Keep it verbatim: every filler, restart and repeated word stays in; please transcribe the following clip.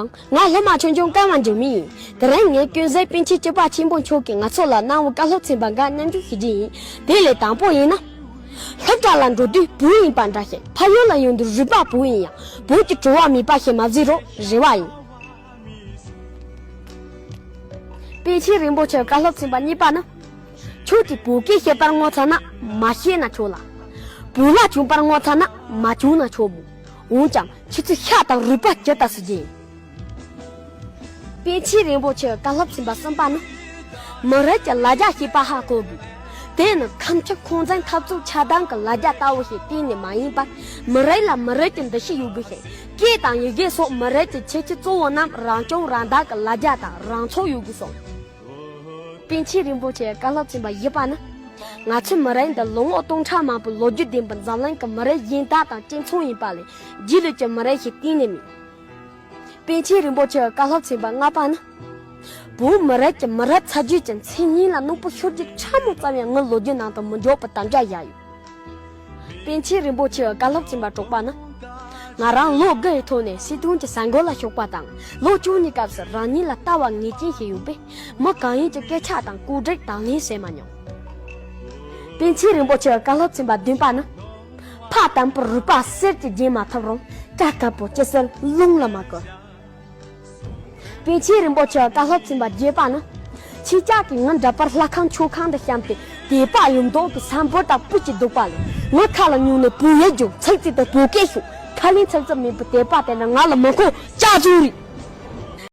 ང་སློབ་མ་ཆུང་ཆུང་ཀརྨ་འཇིགས་མེད་ཡིན། དེ་རིང་ངས་ཀུན་གཟིགས་པཎ་ཆེན་བཅུ་པ་ཆེན་པོ་མཆོག་གིས་ང་ཚོ་ལ་གནང་བའི་བཀའ་སློབ་ཚན་པ་འགའ་སྙན་སྒྲོན་ཞུ་རྒྱུ་ཡིན། དེ་ལས་དང་པོ་ཡིན་ན། སློབ་གྲྭ་ལ་འགྲོ་དུས་བུ་ཡིན་པ་འདྲ་ཞིག་ཕ་ཡུལ་ལ་ཡོང་དུས་རུས་པ་བུ་ཡིན་ཡང་བུ་གྱི་བྲོ་བ་མེད་པ་ཞིག་མ་བཟོས་རོགས། རེ་བ་ཡིན། པཎ་ཆེན་རིན་པོ་ཆེའི་བཀའ་སློབ་ཚན་པ་གཉིས་པ་ནི། ཁྱོད་ཀྱིས་བོད་སྐད་བཤད་པར་ངོ་ཚ་ན་མ་བཤད་ན་ཆོག་ལ། བོད་ལྭ་གྱོན་པར་ངོ་ཚ་ན་མ་གྱོན་ན་ཆོག་མོད། འོན་ཀྱང་ཁྱེད་ཚོའི་ཤ་དང་རུས་པ་ཇི་ལྟར་ཟེར་གྱི། པཎ་ཆེན་རིན་པོ་ཆེའི་བཀའ་སློབ་ཚན་པ་གསུམ་པ་ནི། མི་རིགས་ཀྱི་ལ་རྒྱ་ཤེས་པ་ཧ་གོ་དགོས། དེ་ནི་ཁ་མཆུ་ཁུངས་བཙན་འཐབ་རྩོད་ཆགས་སྡང་གི་ལ་རྒྱ་ལྟ་བུ་ཞིག་གཏན་ནས་མ་ཡིན་པར། མི་རིགས་ལ་མི་རིགས་ཀྱི་འདུ་ཤེས་ཡོད་དགོས་ཤིང་། སྐད་དང་ཡི་གེ་སོགས་མི་རིགས་ཀྱི་ཁྱད་ཆོས་གཙོ་བོ་རྣམས་རང་སྐྱོང་རང་བདག་གི་ལ་རྒྱ་དང་རང་ཚུགས་ཡོད་དགོས་སོ། པཎ་ཆེན་རིན་པོ་ཆེའི་བཀའ་སློབ་ཚན་པ་བཞི་པ་ནི། ང་ཚོའི་མི་རིགས་འདི་ལོ་ངོ་སྟོང་ཕྲག་མང་པོའི་ལོ་རྒྱུས་ལྡན་པའི་འཛམ་གླིང་གི་མི་རིགས་གཞན་དག་དང་གཅིག་མཚུངས་ཡིན་པ་ལས། རྗེས་ལུས་ཀྱི་མི་རིགས་ཤིག་གཏན་ནས་མིན། པཎ་ཆེན་རིན་པོ་ཆེའི་བཀའ་སློབ་ཚན་པ་ལྔ་པ་ནི། བོད་མི་རིགས་ཀྱི་མི་རབས་ཚ་རྒྱུད་ཀྱི་མཚན་སྙན་ལ་རྣོན་པོ་ཤོར་རྒྱུ་ཕྲ་མོ་ཙམ་ཡང་ངའི་ལོ་རྒྱུས་ནང་དུ་མི་འཇོག་པའི་དམ་བཅའ་བཞག་ཡོད། པཎ་ཆེན་རིན་པོ་ཆེའི་བཀའ་སློབ་ཚན་པ་དྲུག་པ་ནི། ང་རང་ལོ་དགུ་ཡི་ཐོག་ནས་སྲིད་དོན་གྱི་ས་འགོ་ལ་ཞུགས་པ་དང་། ལོ་བཅུ་གཉིས་སྐབས་སུ་རང་ཉིད་ལ་ལྟ་བ་ངེས་ཅན་ཞིག་ཡོད་པས། མི་གང་ཡིན་གྱི་སྐད་ཆ་དང་གོ་སྒྲིག་དང་ལེན་བྱས་མ་མྱོང་། པཎ་ཆེན་རིན་པོ་ཆེའི་བཀའ་སློབ་ཚན་པ་བདུན་པ་ནི། ཕ་དམ་པའི་རུས་པ་གསེར་གྱིས་བརྒྱན་མ་ཐུབ་རུང་། སྐྱ་དཀར་པོ་ཅི་སྲིད་རླུང་ལ་མ་བསྐུར། པཎ་ཆེན་རིན་པོ་ཆེའི་བཀའ་སློབ་ཚན་པ་བརྒྱད་པ་ནི། ཁྱེད་ཅག་གིས་ངའི་འདྲ་པར་ལྷ་ཁང་མཆོད་ཁང་དུ་བཤམས་ཏེ་དད་པ་ཡོད་མདོག་གིས་ས་འབུར་དང་སྤུ་གཅིག་བདུག་པ་ལས། ངའི་ཁ་ལ་ཉོན་ནས་བོད་ཡིག་སྦྱོང་། ཚིག་གཅིག་ཏུ་བོད་སྐད་ཤོད། ཁ་ལན་ཚིག་རྩུབ་མེད་པའི་དད་པ་དེ་ནི་ང་ལ་མི་མཁོ། ཅག་ཚོའི་རེད།